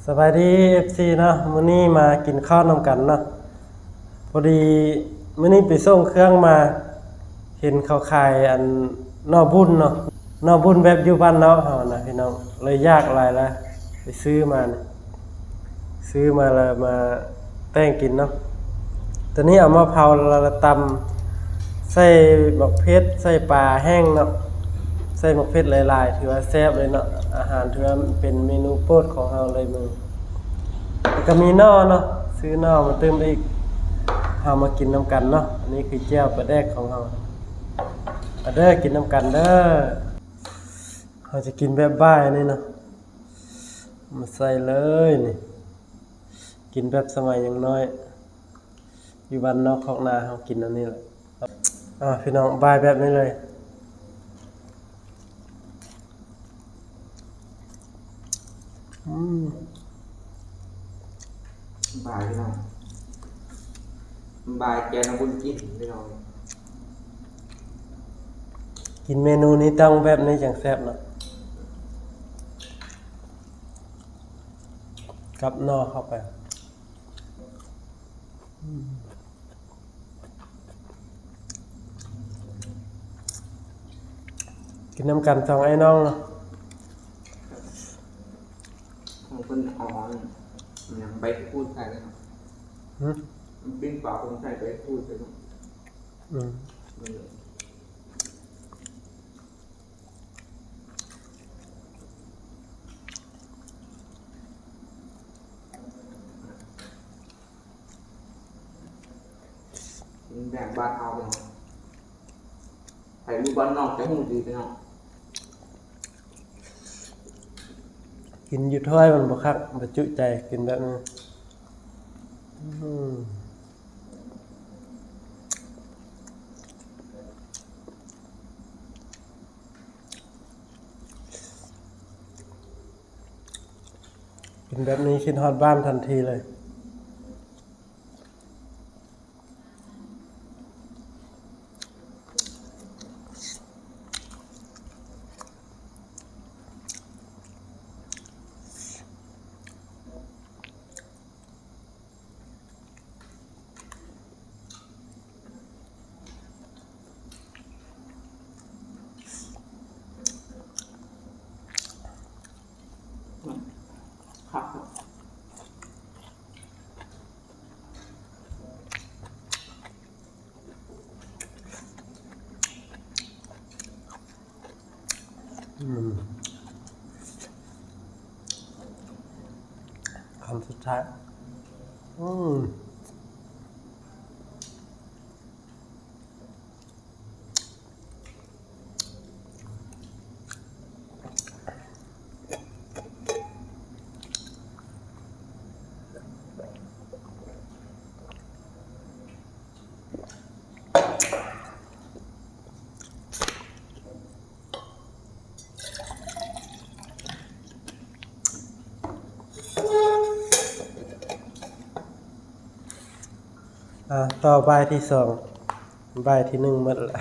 ສະບາຍດີ ເອັຟຊີ ເນາະ, ມື້ນີ້ມາກິນເຂົ້ານຳກັນເນາະ. ພໍດີມື້ນີ້ໄປສົ່ງເຄື່ອງມາ ເຫັນເຂົາຂາຍອັນໜໍ່ບຸ້ນເນາະ, ໜໍ່ບຸ້ນແບບຢູ່ບ້ານນອກເຮົານະພີ່ນ້ອງ, ເລີຍຢາກຫຼາຍລະ ໄປຊື້ມານີ້ ຊື້ມາລະມາແຕ່ງກິນເນາະ. ໂຕນີ້ເອົາມາເຜົາລະຕຳ ໃສ່ໝາກເຜັດ ໃສ່ປາແຫ້ງເນາະ, ໃສ່ໝາກເຜັດຫຼາຍໆ ຖືວ່າແຊບເລີຍເນາະ. ອາຫານຖືວ່າເປັນເມນູໂປດຂອງເຮົາເລີຍມື້ ແລ້ວກໍມີໜໍ່ເນາະ, ຊື້ໜໍ່ມາຕື່ມອີກ. ເຮົາມາກິນນຳກັນເນາະ. ອັນນີ້ຄືແຈ່ວປາແດກຂອງເຮົາ. ມາເດີ ກິນນຳກັນເດີ. ເຮົາຈະກິນແບບບ່າຍນີ້ເນາະ, ມາໃສ່ເລີຍນີ້. ກິນແບບສະໄໝຍັງນ້ອຍ ຢູ່ບ້ານນອກຄອກນາເຮົາກິນອັນນີ້ແຫຼະ. ອ່າ ພີ່ນ້ອງ ບ່າຍແບບນີ້ເລີຍ. ອືມ ບ່າຍພີ່ນ້ອງ, ບ່າຍແກງນ້ຳບຸ້ນກິນພີ່ນ້ອງ. ກິນເມນູນີ້ຕ້ອງແບບນີ້ຈັ່ງແຊບເນາະ, ກັບໜໍ່ເຂົ້າໄປ. ກິນນຳກັນສອງອ້າຍນ້ອງເນາະ. ຂອງເພິ່ນເອົາອັນຫຍັງ ໃບກູດໃສ່ເນາະ. ຫື? ປີ້ງປາເພິ່ນໃສ່ໃບກູດໃສ່ເນາະ. ອືມ. ກິນແບບບ້ານເຮົາເລີຍ, ໃຜຢູ່ບ້ານນອກຈະຮູ້ດີພີ່ນ້ອງ. ກິນຢູ່ຖ້ວຍມັນບໍ່ຄັກ, ບໍ່ຈຸໃຈ, ກິນແບບນີ້. ອືມ. ກິນແບບນີ້ຄິດຮອດບ້ານທັນທີເລີຍ. ອືມ ຄຳສຸດທ້າຍ. ອືມ. ອ່າ ຕໍ່ບ່າຍທີສອງ, ບ່າຍທີໜຶ່ງໝົດລະ.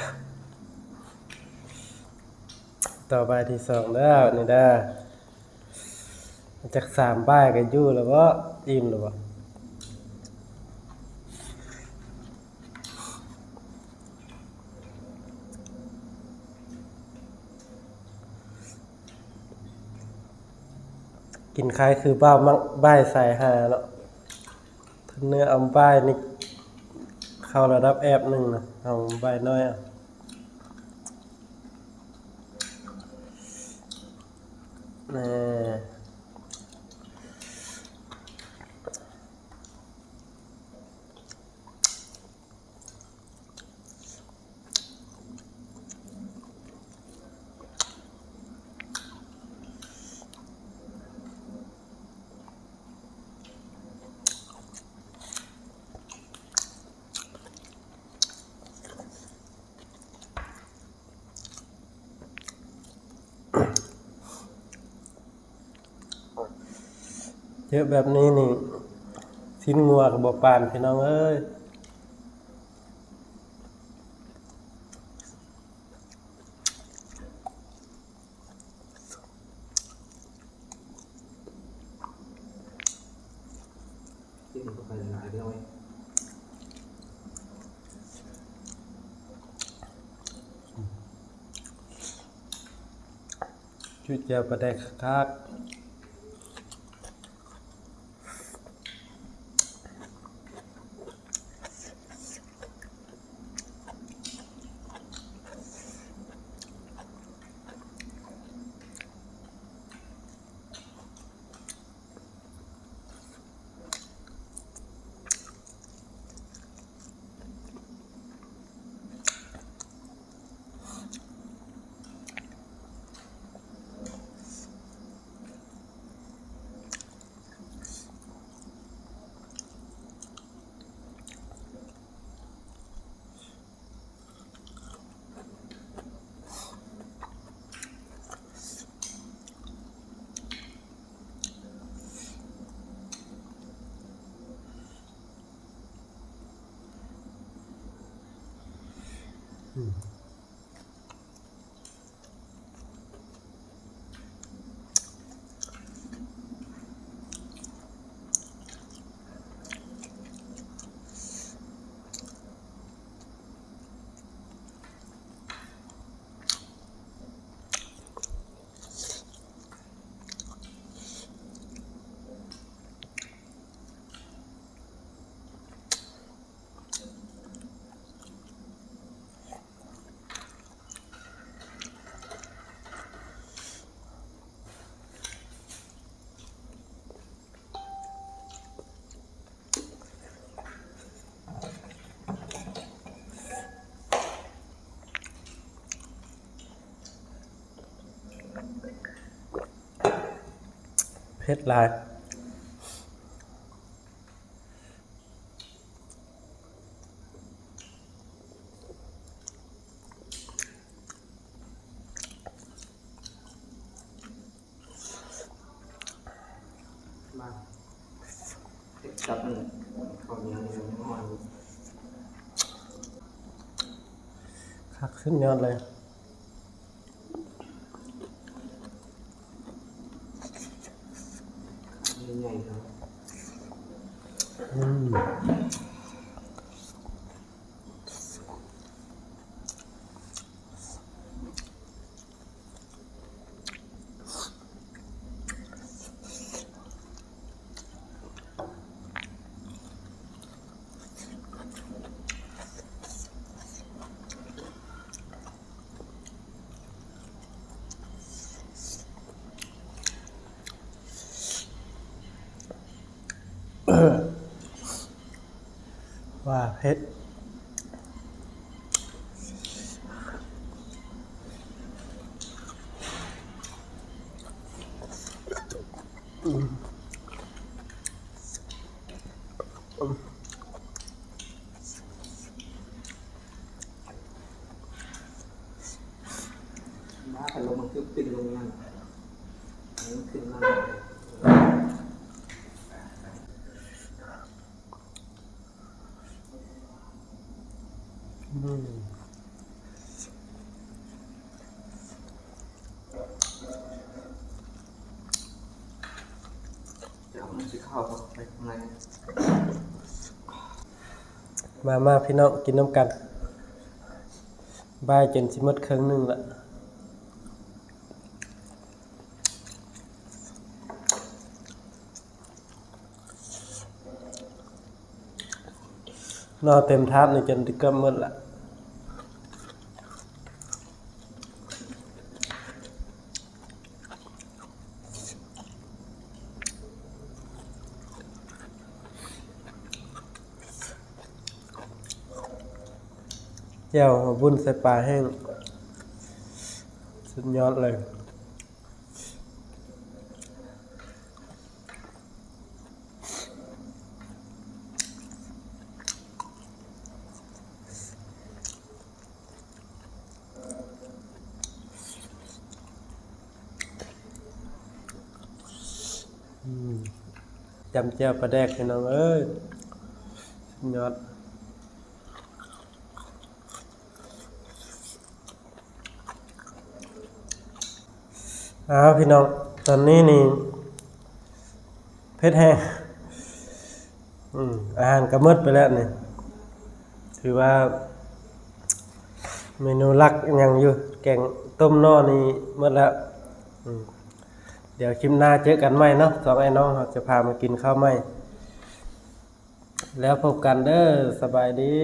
ຕໍ່ບ່າຍທີສອງເດີ ນີ້ເດີ. ຈັກສາມບ່າຍກໍຢູ່ແລ້ວບໍ? ອີ່ມແລ້ວບໍ? ກິນຄ້າຍຄືບ່າວມັກບ່າຍສາຍຫາເນາະ. ເນື້ອອຳບ່າຍນີ້ເຂົ້າລະດັບແອບໜຶ່ງນະ, ເອົາບ່າຍນ້ອຍເອົາ. ແນ່. ເຈີແບບນີ້ນີ້ ຊີ້ນງົວກໍບໍ່ປານ ພີ່ນ້ອງເອີຍ. ອ ຈູດແຈ່ວປາແດກຄັກໆ. ເຜັດຫຼາຍ. ມາເຮັດກັບເຂົ້າໜຽວນີ້ ຄັກສຸດຍອດເລີຍ. ວ່າເຜັດ. ມາ ຄັນລົງມັນຄືປິ່ນລົງນັ້ນ ມັນຂຶ້ນມາ. ອືມ ດຽວມັນຊິເຂົ້າໄປຂ້າງໃນ. ມາ ມາ ພີ່ນ້ອງ ກິນນຳກັນ. ບ່າຍຈົນຊິໝົດເຄິ່ງໜຶ່ງລະ. ໜໍ່ເຕັມຖາດນີ້ຈົນເກືອບໝົດລະ. ແຈ່ວບຸ້ນໃສ່ປາແຫ້ງ ສຸດຍອດເລີຍ. ອືມ ຈ້ຳແຈ່ວປາແດກ ພີ່ນ້ອງເອີຍ ສຸດຍອດ. ອ້າວ ພີ່ນ້ອງ ຕອນນີ້ນີ້ເຜັດແຮງ ອືມ ອາຫານກໍໝົດໄປແລ້ວນີ້ ຖືວ່າເມນູຫຼັກຍັງຢູ່ ແກງຕົ້ມໜໍ່ນີ້ໝົດແລ້ວ. ອືມ ດຽວຄລິບໜ້າເຈີກັນໃໝ່ເນາະ ສອງອ້າຍນ້ອງເຮົາຈະພາມາກິນເຂົ້າໃໝ່ ແລ້ວພົບກັນເດີ ສະບາຍດີ.